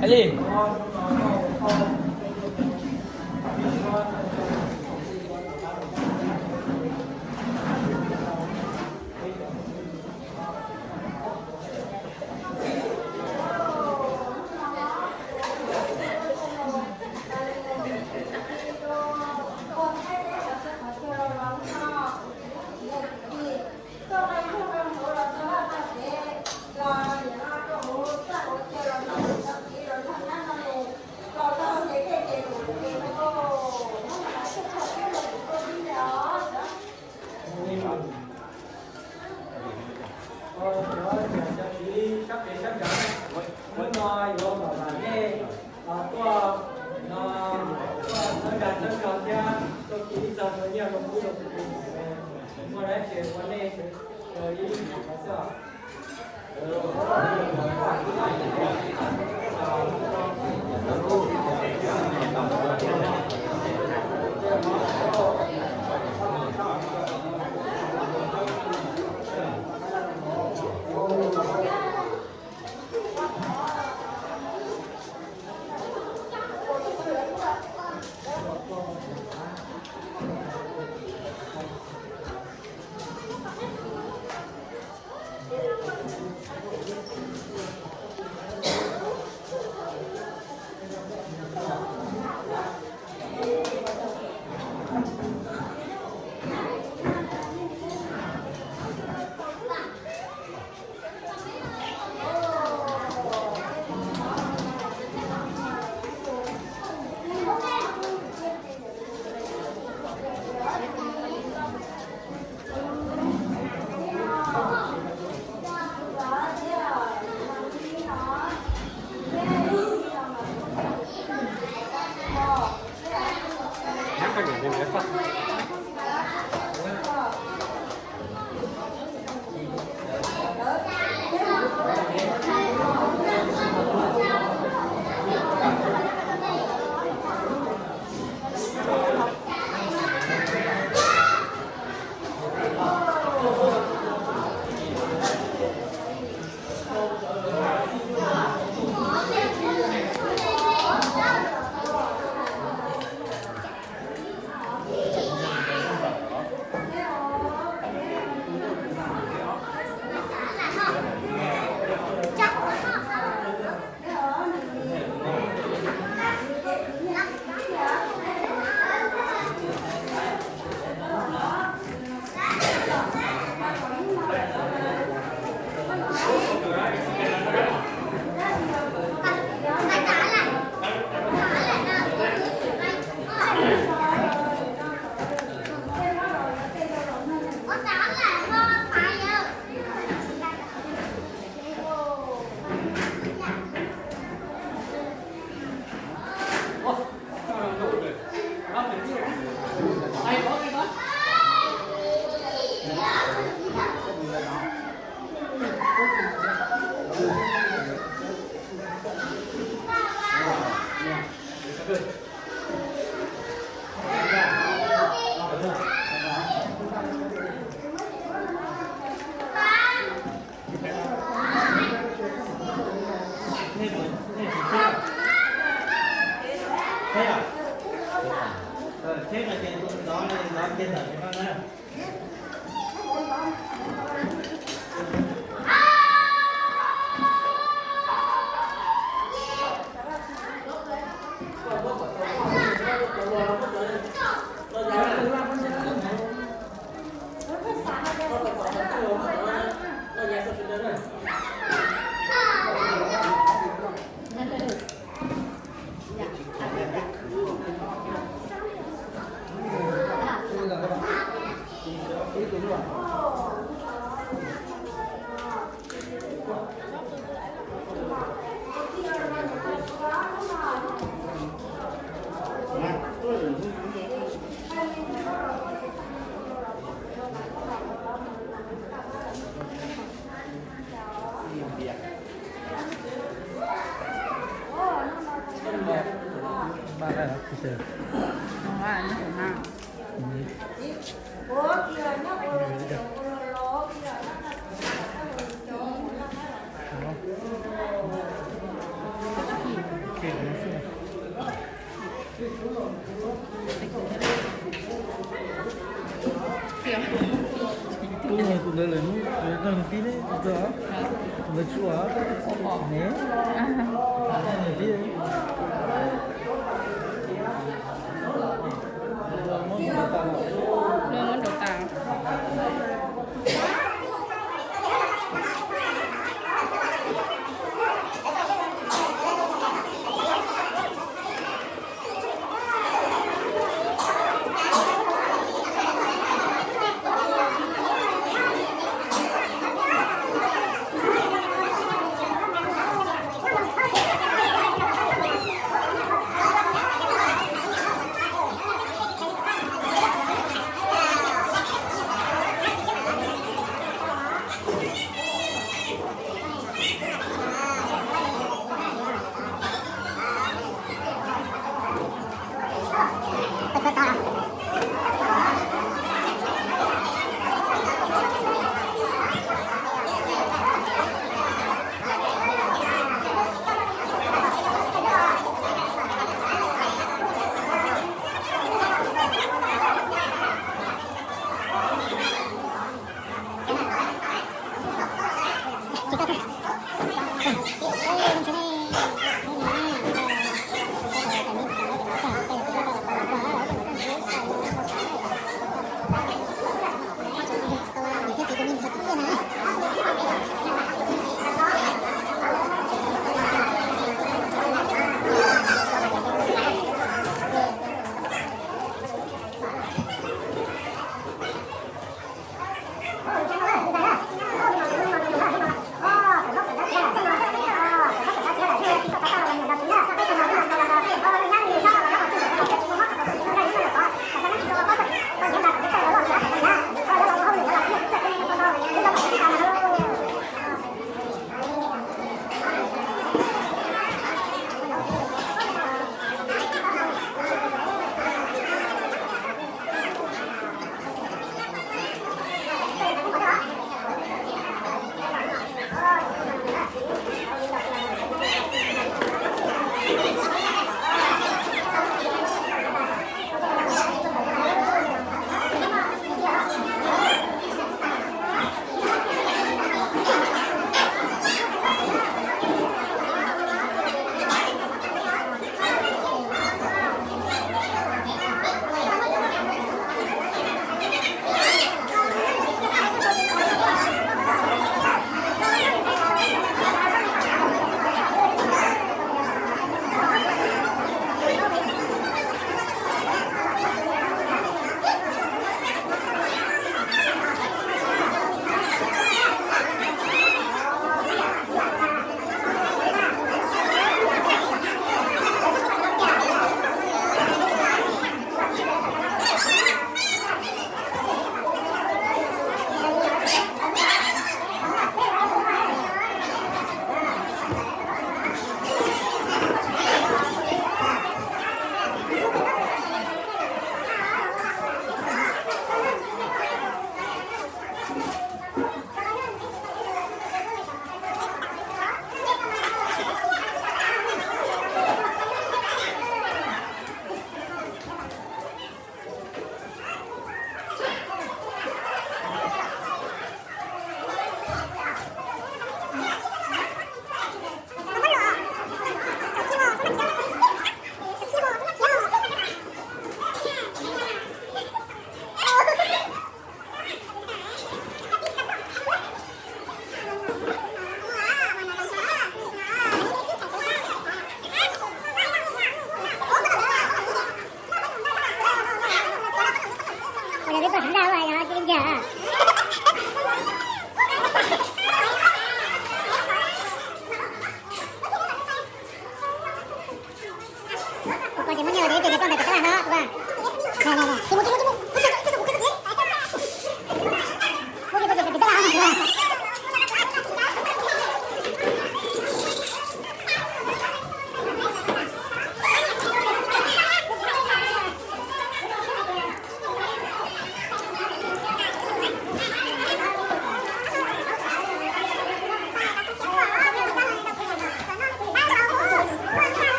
Hais li. Hnub no yuav mam mam nej tuaj no, tuaj txhawb dag txhawb zog thiab tuaj kis ib txog rau nyiaj rau kub rau kuv, muaj dab tsi ua nej ib xwb. Tus ntawd lawm, tus ntawd tib ne, tus ntawd tsuas ne, tus ntawd tib. Muab nrau tas.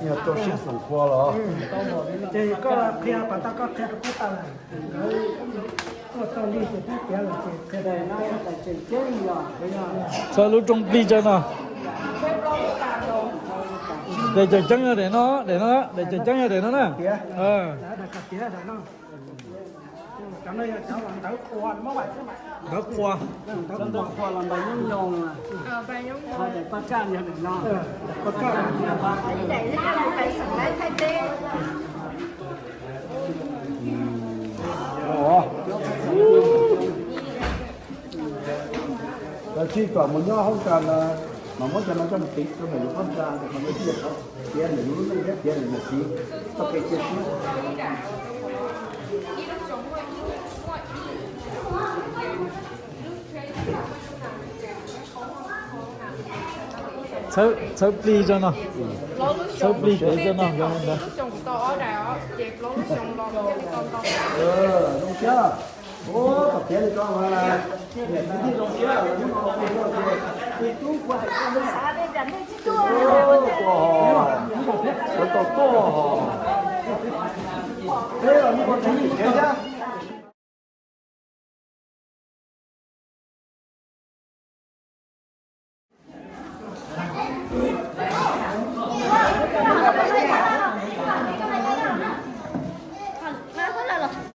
Yog rau siab xoom khua los? Ces koj qhia, pas tau koj qhia rau kuv tau lawm. Txhawb lub rooj plig tso no. Daim cawm ceeb yog daim no, daim no, daim cawm ceeb yog daim no na. Ntawv qhuas. Ntawv qhuas los npais nyob nyoos. Ho daim paj kaj yog daim no. Lawv tsis kom mus nyob hoob kas no, mas muab cov no coj mus tiv rau ntawm lub hoob kas, ntawm qhov no thiaj tiav ntawm lub neej thiab tiav ntawm niam txiv txoj kev cia siab. Txhawb plig tso no. Txhawb plig kev tso no. Zoo siab, ua kom tiav li ko mas niam txiv thiaj zoo siab. Tus tub kuv hais koj ne, sawv tau tuaj, peb los yeej ua txhua yam kev thiab.